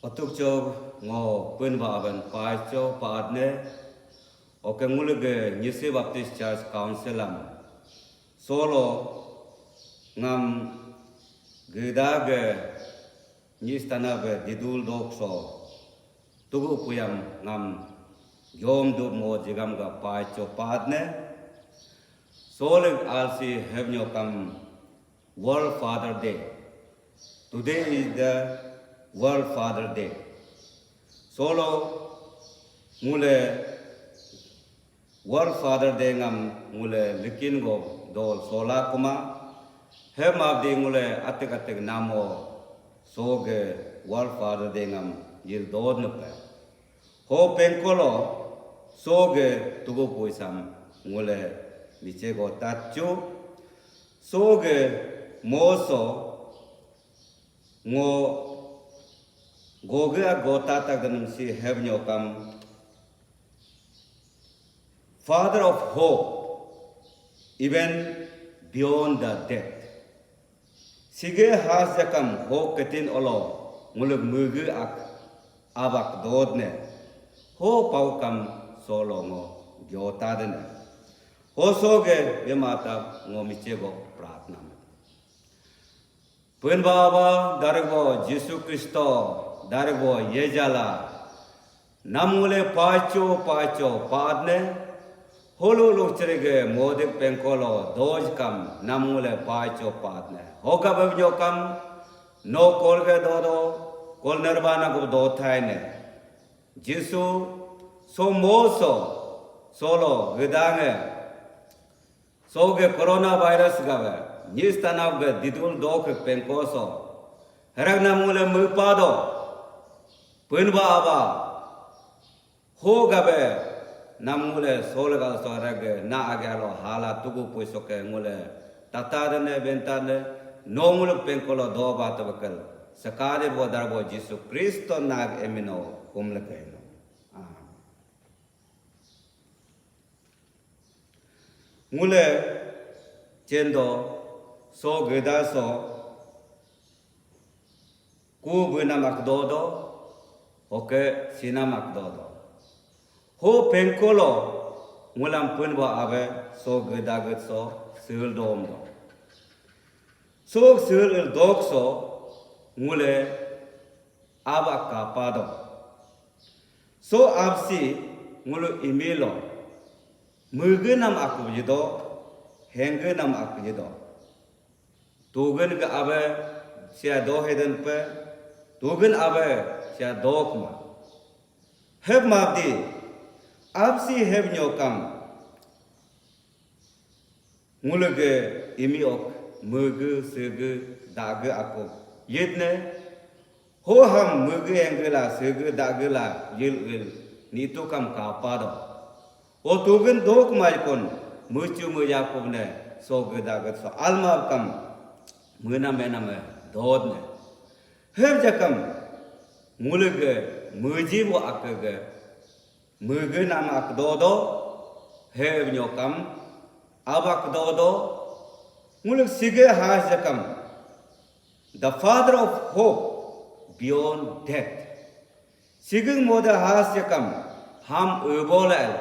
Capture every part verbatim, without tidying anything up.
Otuk chok ngo pun ba aban pai cho paat ne. Oke ngulge Nyishi Baptist Church Council am solo ngam geda ge nyis tana be didul dok so tugu puyam ngam yom dub mo jigam ga pai cho paat ne. Solig alsi hevnyo kam World Father Day. Today is the World Father Day. Solo ngule World Father Day ngam ngule likin go dol sola kuma. Hem abdi ngule atik atik namo soge World Father Day ngam yil dod nupe. Ho pengkolo soge tugu puisam ngule miche go tatchu. Soge moso ngo goge a gota tak danam si hevnyo kam Father of hope, even beyond the death. Sige has jakam ho ketin olo nguluk mugu ak abak dod ne ho pau kam solo ngo gyota dene. Ho soge bemata ngo michego pratna. Pun baba darbo Jisu Kristo darbo yejala. Namule pacho pacho padne. Hulu lukchirige modik pengkolo doj kam namule pacho padne. Hoga bebnyo kam no kolge dodo kol nirbana go dothaine. Jisu so moso solo gedange. Soge coronavirus gabe nyis tanab ge didul dok pengkoso. Herak namule mepado. Pun ba aba. Ho gabe namule solgal so rege na age alo hala tugu puisoke ngule tata dene bentane no nguluk pengkolo doba tebekel. Sekade bo darbo Jisu Kristo nag emino kumlekeno. Amen. Ngule chendo so geda so ku bunam akdodo, oke sinam akdodo. Ho pengkolo ngulam pun bo abe so geda ged so sil dom do. So sil il dok so ngule aba kapa do. So absi ngulu imilo mugenam aku jido, hengenam aku jido. Tugen ga abe sia do heden pe, tugen abe sia dokma. Heb mabdi, absi heb nyokam. Ngulege imi ok mege sege dage akok yitne. Ho ham mege engela sege dagela yil il nitu kam kapa do. O tugen dok mai kon mucu mu Yakub ne soge dage so alma kam mena mena me dod ne. Her jakam ngulege muji bo akege mege nam akdodo, he nyokam abak dodo, nguluk sige has jakam, the father of hope beyond death. Siging moda has jakam, ham ebolael,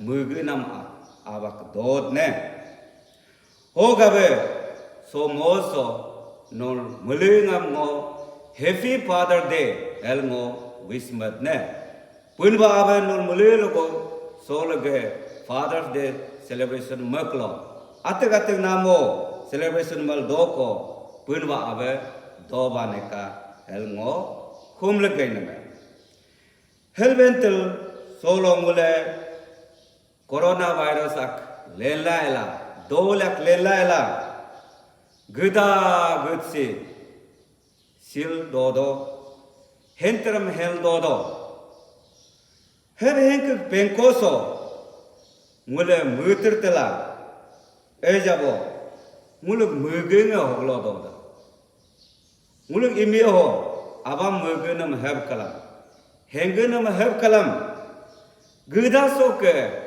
mege nam ak, abak dod ne. Ho gabe so mo so nol melengam ngo Happy Father Day el ngo wish mat ne. Pun ba abe nol mele logo so lege Father's Day celebration maklo. Atek atek namo celebration mal doko pun ba abe do ba neka el ngo khum lege neme. Hel bentel solo ngule Coronavirus ak lenlaila, dol ak lenlaila, geda gedsi, sil dodo, henteram hel dodo. Her henkek pengkoso, ngule muter tela, ejabo, nguluk mugenge hoglo dodo. Nguluk imi ho, abam megenam heb kalam. Hengenam heb kalam. Geda soke,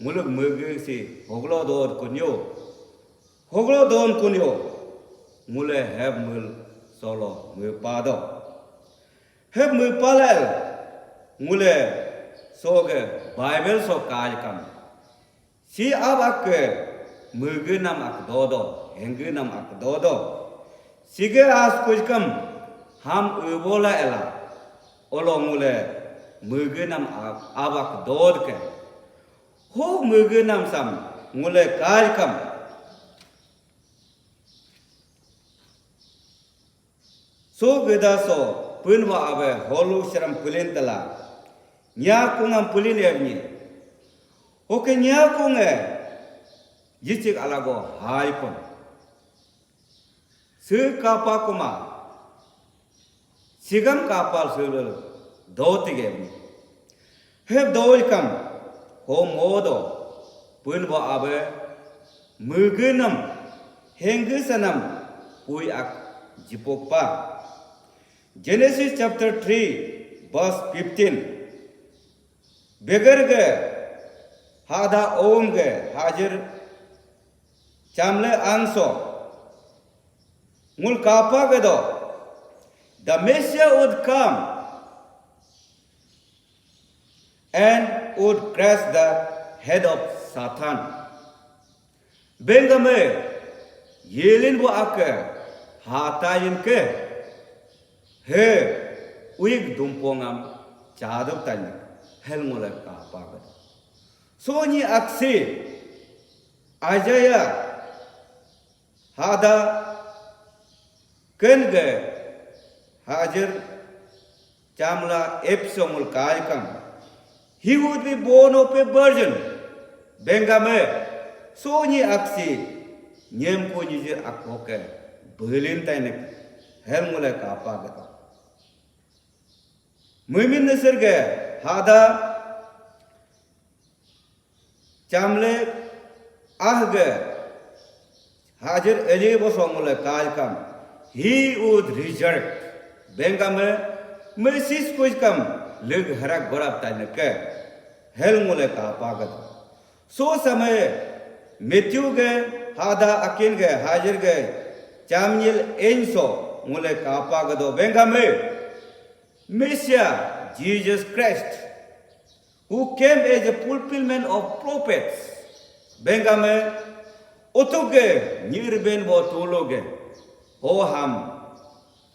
nguluk mege si hoglo dor kunyo. Hoglo don kunyo. Ngule heb mul solo mepado. Heb mepalel ngule soge Bible so kaj kam. Si abak ke mege nam ak dodo, henge nam ak dodo. Sige as kuj kam ham ebola ela. Olo ngule mege nam ab-, abak dod ke. Ho mege nam sam ngule kaj kam. So geda so pun wa abe holu seram pulin tela. Nya kungam pulin evni. Oke nya kunge. Yichik alago hai pun. Se kapa kuma. Sigam kapal sulul. Do tige evni. Heb doi kam, ho modo, pun bo abe, mege nam, henge sanam, pui ak jipok pa. Genesis chapter three, verse fifteen. Beger ge, hada om ge, hajir, chamle anso, ngul kapa ge do, the Messiah would come and would crush the head of Satan. Bengame yelin bo ake hatayin ke he uig dumpongam chadok tanya hel ngule kapa gada. So ni aksi Isaiah hada ken ge hajir chamla epsongul kaikam. He would be born of a virgin. Bengame so ni aksi nyem ko ni jir akhoke belin tainek hel ngule kapa gata. Muimin nesir ge hada chamle ah ge hajir eli bo songule kaj kam. He would resurrect. Bengkame mesis kuj kam leg harak gorap tane ke hel ngule kapa gado. So samay Matthew ge hada akin ge hajir ge chamnyil enso ngule kapa gado. Bengkame Messiah Jesus Christ, who came as a fulfillment of prophets. Bengkame utuge nyirben bo tuloge ho ham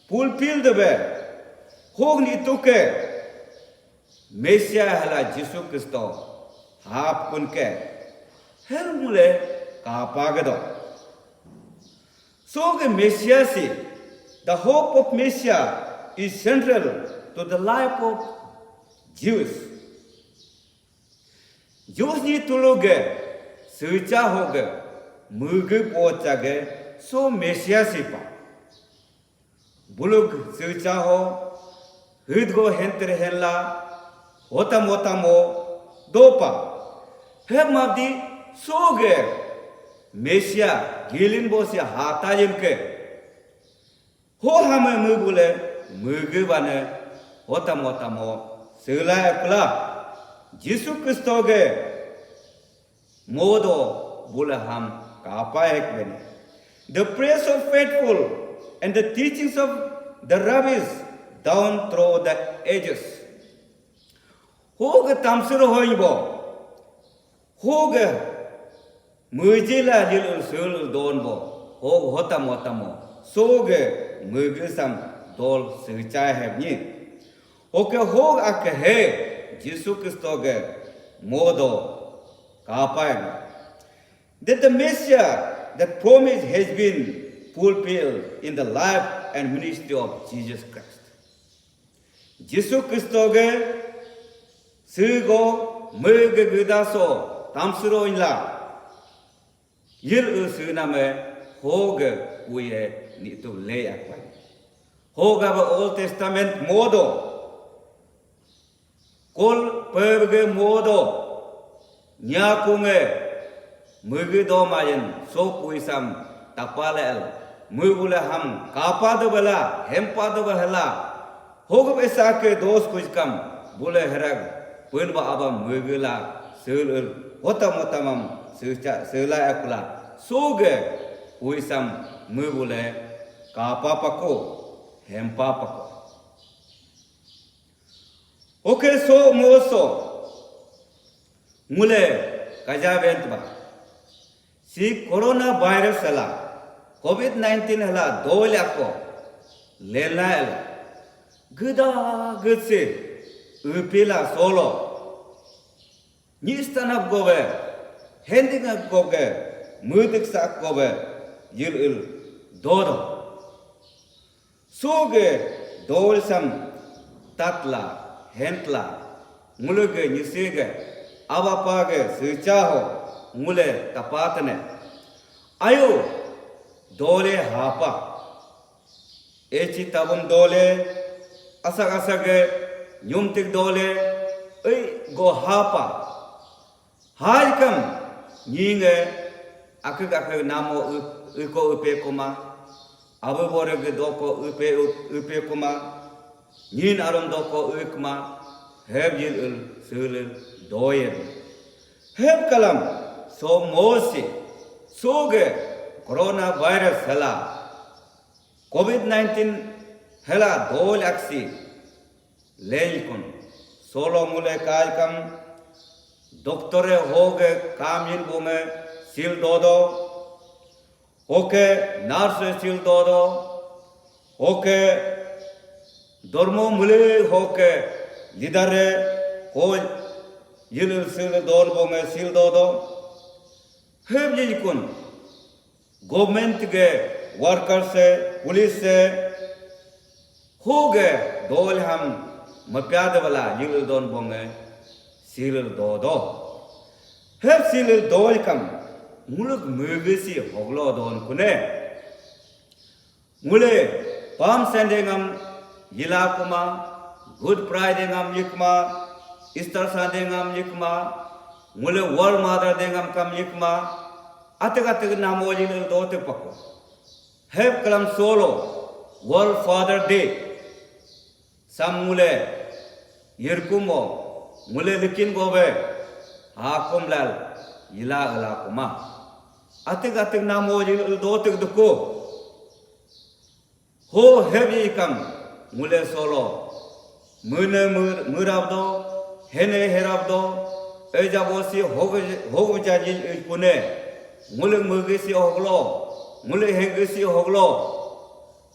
fulfilled be hog ni tuke Messiah hala Jisu Kristo hap kunke hel mule kapa gado. So ke Messiah si, the hope of Messiah is central to the life of Jews. Jews ni tulu ge secha ho ge muge pocha ge so Messiah si pa. Buluk secha ho hid go henter henla hotam hotam ho dopa. Heb mabdi so ge Messiah gilin bo si hatayin ke. Ho hame mui bule muge bane hotam hotam ho selai akula Jisu Kristo ge modo bule ham kapa ek bene. The prayers of faithful and the teachings of the rabbis down through the ages. Ho ge tamsir hoibo. Ho ge mujila lil ul sul ul don bo. Ho hotam hotam ho. So ge muge sam dol sechai heb ni. Ho ke ho ak he Jisu Kristo ge modo kapai. That the Messiah, that promise has been fulfilled in the life and ministry of Jesus Christ. Jisu Kristo ge sigo mege gedaso tamsuro inla yil usuname hoge uye nitu le akwan. Hoga ba Old Testament modo kol pebege modo nyakunge mege domayen so kuisam tapalel mebule ham kapa de bela hempa de behela. Hogub esa ke dos kuj kam bule herag pun ba abam megela selul hotam hotamam secha sela akula soge kuisam mebule kapa pako hempa pako. Oke, so mo so ngule kaja bent ba. Si coronavirus hala, covid nineteen hala dole ako lelna hala geda getse upila solo. Nyistanap gobe, hendingap gobe, mudiksak gobe, yil il dodo. Suge dol sam tatla, hentla, nguluge nyisige, abapage secaho, ngule tapatne. Ayo dole hapa. Eci tabum dole, asak-asage nyumtik dole, ei go hapa. Haikam nyinge akik-akik namo iko upe kuma, abu borege doko upe upe kuma, nyin arum doko ukma, heb yil ul sulil doyen. Heb kalam so mosi, soge coronavirus hela, covid nineteen hela dol aksi leikun. Solo mule kaikam, doctor e hoge kamin bunge sil dodo, hoke nurse e sil dodo, hoke dormo mule hoke leader e ho yil sil don bunge sil dodo. Heb leikun. Government ge worker se, police se, hoge dol ham mapiade wala yil don bonge silil dodo. Heb silil dol kam nguluk mege si hoglo don kune. Ngule Palm Sunday ngam yila kuma, Good Friday ngam yikma, Easter Sunday ngam yikma, ngule World Mother Day ngam kam yikma, atik-atik namo yil dote pako. Heb kalam solo World Father Day. Sam ngule yirkumo, ngule likin gobe, hakum lal yila ela kuma. Atik-atik namo yil dote duko. Ho hebi kam ngule solo. Mene murabdo, hene herabdo, ejabo si hogja jil kune. Ngule mege si hoglo, ngule henge si hoglo.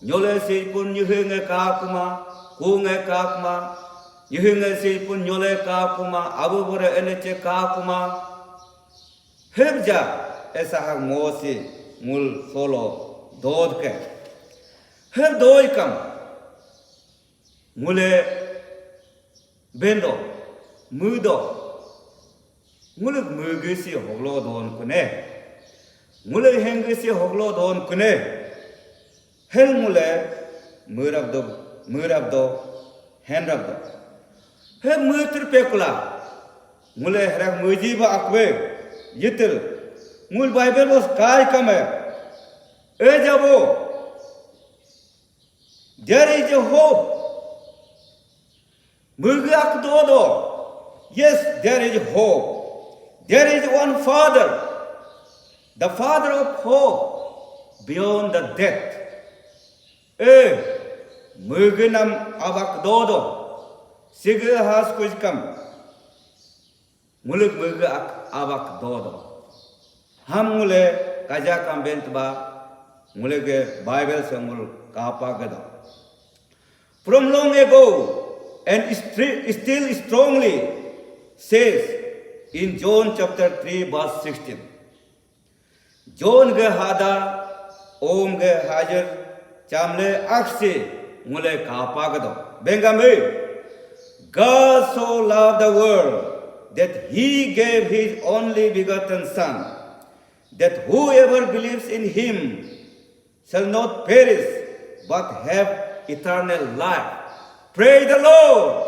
Nyole si pun nyuhenge kakuma, kunge kakuma, nyuhenge si pun nyole kakuma, abu bore eneche kakuma. Hebja esahak mosi ngul solo dodke. Heb doi kam ngule bendo, mudo, ngule mege si hoglo don kune. Ngule henge si hoglo don kune. Hel ngule murabdo, murabdo, henrabdo. He mutir pekula. Ngule herak muji ba akwe yitil. Ngul Bible bos kai kame. E jabo. There is a hope. Mege ak dodo. Yes, there is hope. There is one Father, the Father of hope beyond the death. Eh, mege nam abak dodo. Sige has kuj kam. Nguluk mege ak abak dodo. Ham ngule kaja kam bent ba ngule ge Bible se ngul kapa gado. From long ago and stre- still strongly says in John chapter three verse sixteen. John ge hada om ge hajar chamle aksi ngule kapa gado. Bengame, God so loved the world that he gave his only begotten Son, that whoever believes in him shall not perish but have eternal life. Praise the Lord.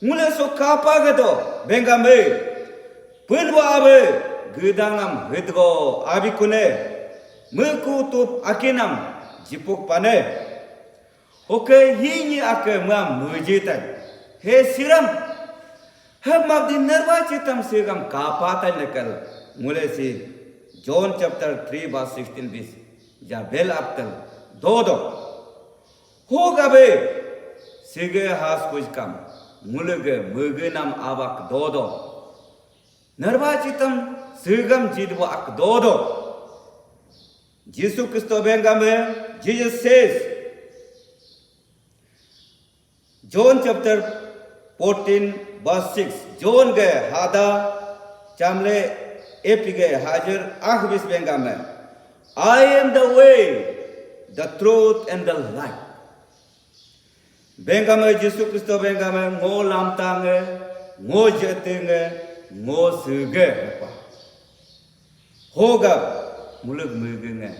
Ngule so kapa gado bengame. Punwa abe gedangam hidgo abikune. Meku tup akinam jipuk pane. Oke hini ake ma mujitan. He siram. He mabdi nerwa chitam sigam kapatan lekel. Ngule si John chapter three verse sixteen bis. Ja bel aptel dodo. Ho gabe sige has kuj kam. ngulege megenam abak dodo. Nerba citam segam jidbo ak dodo. Jisu Kristo bengame, Jesus says, John chapter fourteen verse six, John ge hada chamle epi ge hajir ahbis bengame, "I am the way, the truth and the life." Bengame Jisu Kristo bengame ngo lamtange, ngo jetinge, ngo sege apa. Hoga muluk megenge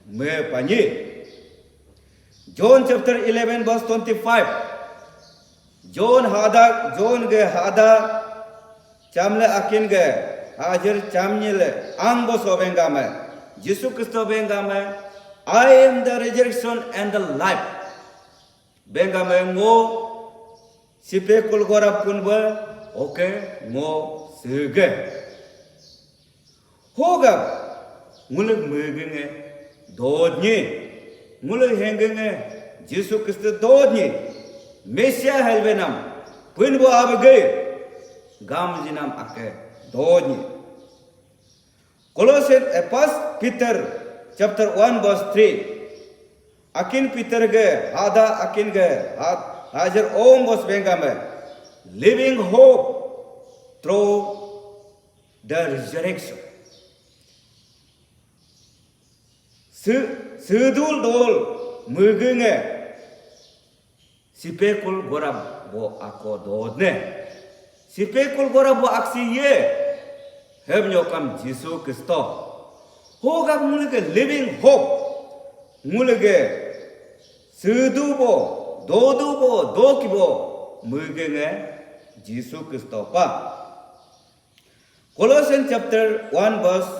me panyi. John chapter eleven verse twenty-five. John hada, John ge hada chamle akin ge hajir chamnyile angbo so bengame. Jisu Kristo bengame, "I am the resurrection and the life." Bengame ngo sipe kulgorap kunbe, oke, ngo sege. Hoga nguluk megenge dodnyi, nguluk hengenge Jisu Kristo dodnyi, Mesia helbenam, punbo abege, gam jinam ake dodnyi. Colossians, eh, First Peter chapter one verse three. Akin Peter ge hada akin ge had, hajar om bos bengame, living hope through the resurrection. Se-, sedul dol megenge sipekul gorab bo ako dodne. Sipekul gorab bo aksi ye. Hem nyokam Jisu Kristo. Hogab ngulege living hope. Ngulege sedu bo, dodu bo, doki bo megenge Jisu Kristo pa. Colossians chapter one verse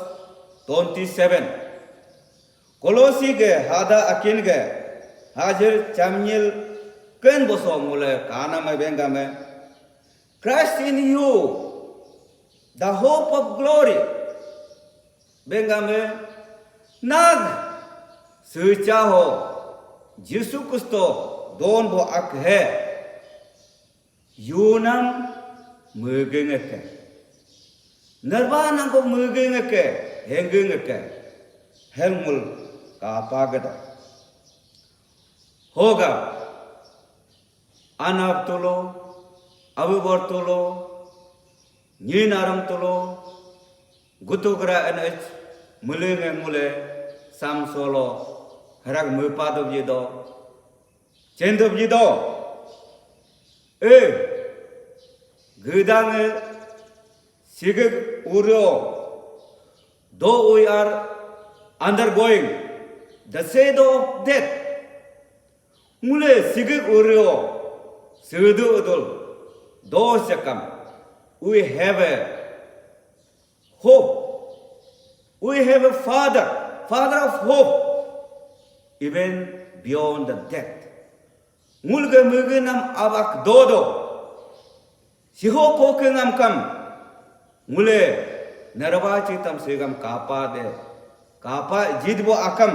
twenty-seven. Kolosi ge hada akin ge hajir chamnyil ken boso ngule kana me bengame. Christ in you, the hope of glory. Bengame nag secha ho Jisu Kristo don bo ak he. Yunam megengeke. Nerba nangko megengeke, hengengeke. Helmul kapa geda. Hoga anap tulo, abubor tulo, nyin aram tulo, gutugra enech, mulenge mule, sam solo, herak mepadub yedo, chendup yedo. Eh, gedang eh, sigig urio, though we are undergoing the shadow of death. Ngule sigig urio, sedu udul, do sekam. We have a hope. We have a Father, Father of hope, even beyond the death. Ngulge mege nam abak dodo. Siho koke ngam kam. Ngule nerba citam segam kapa de. Kapa jidbo akam.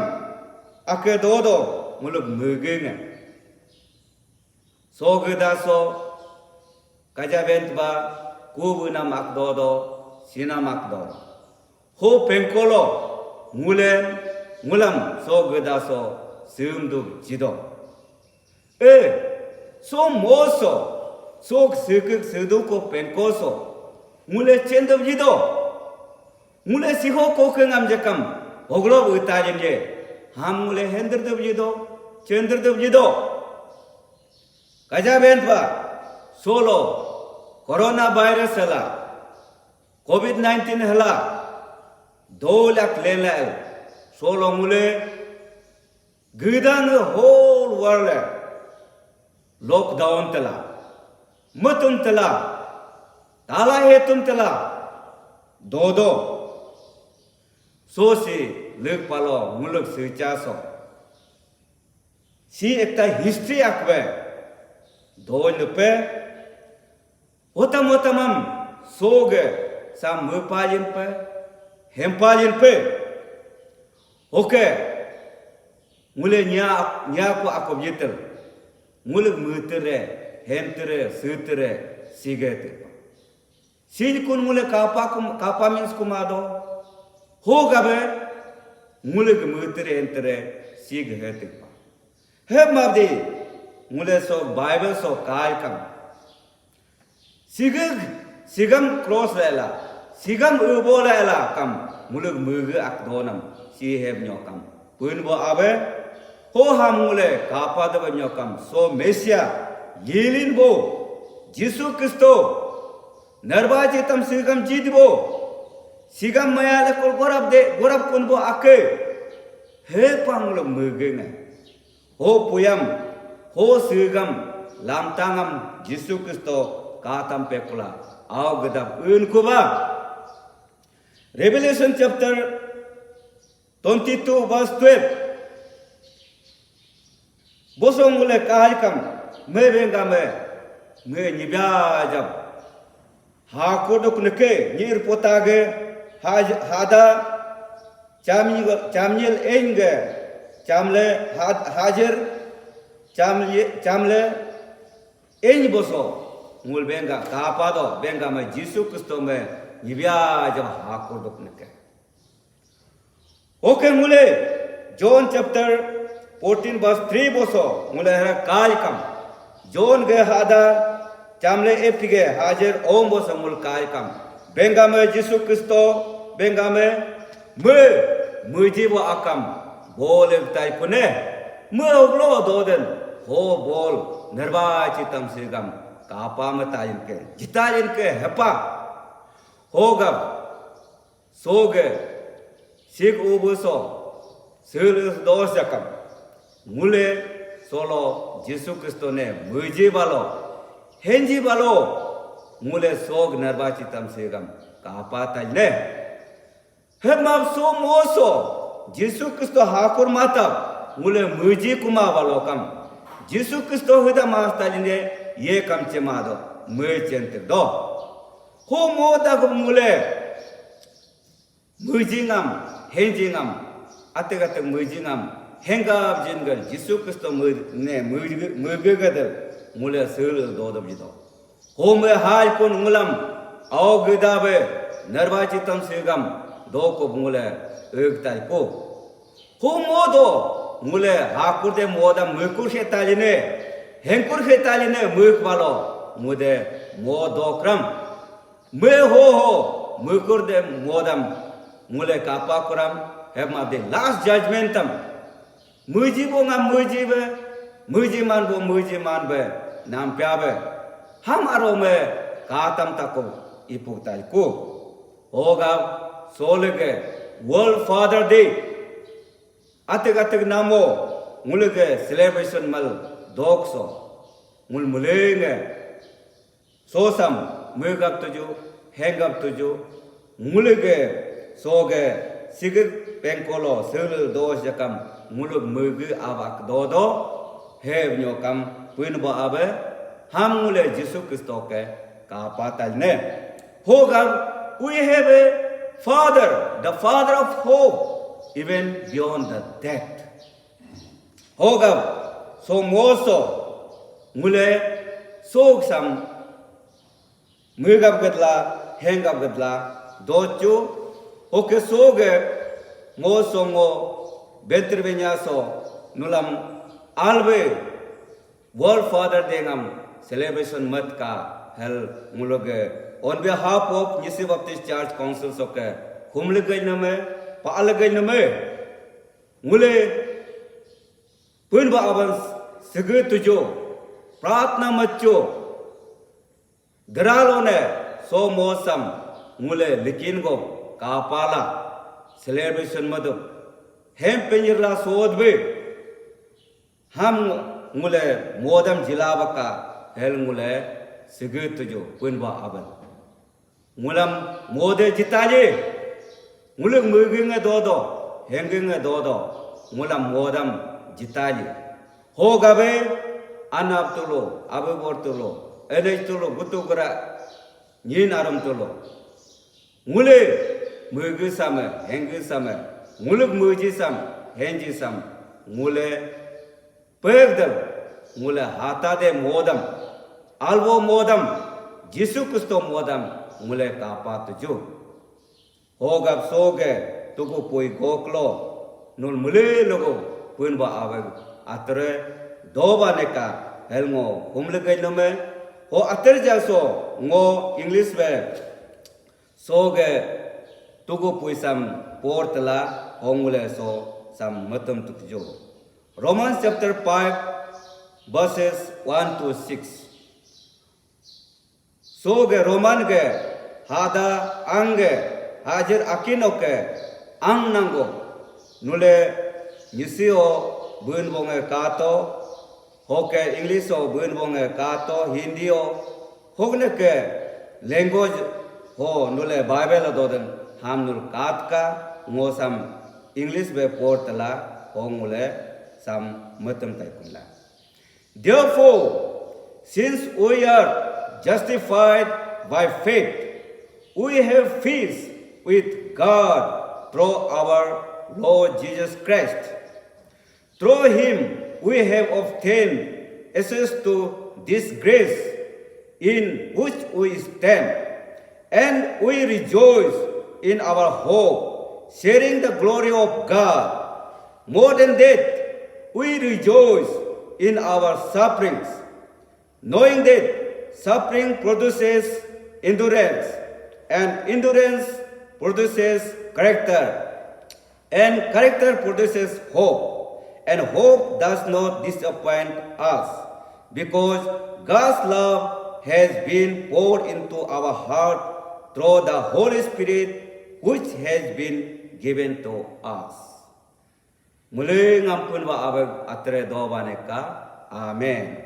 Ake dodo nguluk mege nge. So geda so, kajabent ba, kubu nam ak dodo, sinam ak dodo. Ho pengkolo, ngulem, ngulam so geda so, seumdu jido. Eh, so moso, so sekik seduko pengkoso, ngule chendu jido. Ngule siho koke ngam jakam, hoglo utajin je, ham ngule henderdu jido, chenderdu jido. Kaja bent ba, solo, coronavirus hala, covid nineteen hala, dolak lelal, solo ngule, gedang whole world lockdown tela, metum tela, tala hetum tela, dodo, so si lek palo ngulek secha so. Si ekta history akbe. Doi lepe. Otam otamam soge sam mepalin pe, hempalin pe. Oke. Ngule nya, nya ko akop yitel. Ngule metere. hentere, sutere, sige tepa. Sijkun ngule kapa kum, kapa mins kumado. Ho gabe ngule ge mutere entere sige he tepa. He mabdi ngule so Bible so kai kam. Sigeg, sigam cross lela, sigam ubo lela kam ngule muge ak donam si heb nyokam. Pun bo abe, ho ham ngule kapa de nyokam so Mesia, lilin bo, Jisu Kristo, nerba jitam sigam jid bo, sigam maya le kol gorab de, gorab kun bo ake, he pang ngule muge nge. Ho puyam, ho sigam, lamtangam Jisu Kristo katam pekula, au gedap un kuba. Revelation chapter twenty-two verse twelve. Bosong ngule kahai kam, me benga me, me nyibya jam. Hakodok neke, nyir potage, haj-, hada, chamnyil, chamnyil enge, chamle, had-, hajer, chamle, chamle, eng boso, ngul benga, kapado, benga me Jisu Kristo me, nyibya jam hakodok neke. Oke ngule, John chapter fourteen verse three boso, ngule hera kai kam. John ge hada, chamle epige hajer om boso ngul kai kam. Benga me Jisu Kristo, benga me, me, muji bo akam, bol tai kune, me oglo doden, ho bol, nerba chitam sigam, kapa me tayin ke, jitayin ke, hepa, hogam, soge, sik ubu so, sil is dos jakam. Ngule solo Jisu Kristo ne muji balo, henji balo, ngule sog nerba chitam sigam kapa tai ne. Hemab so moso, Jisu Kristo hakur mata, ngule muji kuma balo kam. Jisu Kristo hida mas taline ye kam chemado, muji entir do. Ho mo da ngule, muji ngam, henji ngam, atek atek muji ngam, hengab jin gal Jisu Kristo mu-, ne muji, muji gadal, ngule sul dodab jido. Ho me hai kun ngulam, au geda be, nerba chitam sigam, do ko ngule eg tai ko. Ho mo do, ngule hakur de modam mukur he taline, henkur he taline muk balo, mude mo do kram. Me ho ho, mukur de modam, ngule kapa kuram, hema de last judgment tam. Muji bo ngam muji be, muji man bo muji man be, nam pya be. Ham aro me katam tako ipuk tai ku. Hoga solege World Father Day. Atek atek namo ngulege celebration mal dokso. Ngul mulenge. Sosam, muigap tuju, hengap tuju, ngulege, soge, sigik pengkolo, silil dos jakam, nguluk muigi abak dodo, heb nyokam, puin bo abe, ham ngule Jisu Kristo ke kapatal ne. Hogam, we have a Father, the Father of hope, even beyond the death. Hogam, so moso, ngule, sok sam, muigap gadla, hengap gadla, dochu, oke soge, moso ngo, bentir benyaso, nulam, alwe, World Father Day ngam, celebration mat ka, hel, nguloge, on behalf of Nyishi Baptist Church Council soke, humle gai name, paale gai name, ngule, Pun ba aban sege tujo, pratna macho, geralo ne so mosam ngule likin go kapala celebration madu hem penyirla sodbe ham ngule modam jilabaka hel ngule sege tujo pun ba aban. Ngulam mode jitali. Nguluk mugi nge dodo, hengi nge dodo, ngulam modam jitali. Ho gabe anap tulo, abibor tulo, enej tulo, gutu gura, nyin arum tulo. Ngule mugi same, hengi same, nguluk muji sam, henji sam, ngule Pegdal, ngule hata de modam, Albo modam, Jisu Kristo modam ngule kapa tuju. Hogap soge tugu pui goklo, nul mule logo punba aweg atre doba neka helngo humlege nume, ho ater jaso ngo English be soge tugu puisam portala hongule so sam matum tukjo. Romans chapter five, verses one to six. Soge Roman ge hada angge hajir akinoke ang nanggo nule nyisio bunbonge kato, hoke English o bunbonge kato, Hindi o, hogne ke language ho nule Bible o doden ham nul katka ngosam English be portala ho ngule sam matum taikunla. Therefore, since we are justified by faith, we have peace with God through our Lord Jesus Christ. Through him we have obtained access to this grace in which we stand, and we rejoice in our hope, sharing the glory of God. More than that, we rejoice in our sufferings, knowing that suffering produces endurance, and endurance produces character, and character produces hope, and hope does not disappoint us, because God's love has been poured into our heart through the Holy Spirit which has been given to us. Mule ngampun ba abeg atre doba neka. Amen.